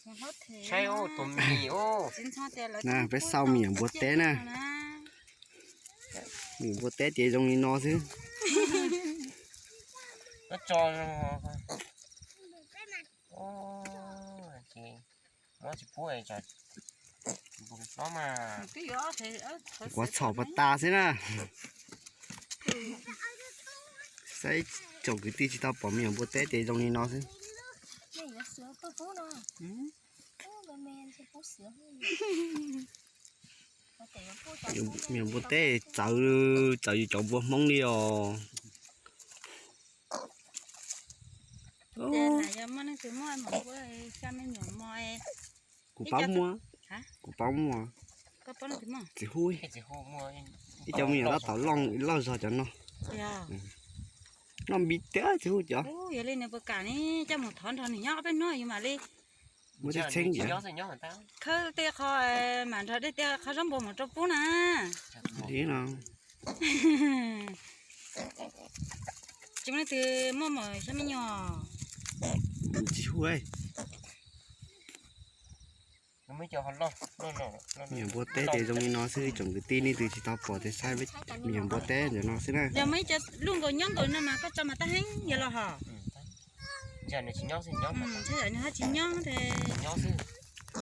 Saib tus mis, peb xauj me nyuam npua teb na. Me nyuam npua teb ces zoo li no xwb. Kuv txhom puas tas xwb na. Saib tsoom kwv tij tsis tau pom me nyuam npua teb ces zoo li no xwb. Me nyuam npua teb txawv, txawv yus cov npua Hmoob li os. Kuv paub muaj, kuv paub muaj. Txiv hu, ib cov me nyuam tab tom loj zog cov no. Loj npiv tiag txiv hu cov. Yog li nws puas kam ne, coj mus thov nrog nws nyob ob peb hnub yus mam li. Muaj tej txheeb tias khawb tej qho, mam nrog dej tej qho zaub npua mus rau pub na. Li no. Tsis muaj leej twg muaj mos xyab me nyuam. Tsis hu. Me nyuam npua teb ces zoo li no xwb tsoom kwv tij, leej twg tsis tau pom ces saib me nyuam npua teb ntawm no xwb na. Yog muaj ib co luj nkaus nyob nkaus no mas koj tso mas tab heeb yog los hos. Nws tsis nyob, nws haj tsis nyob, nyob xwb.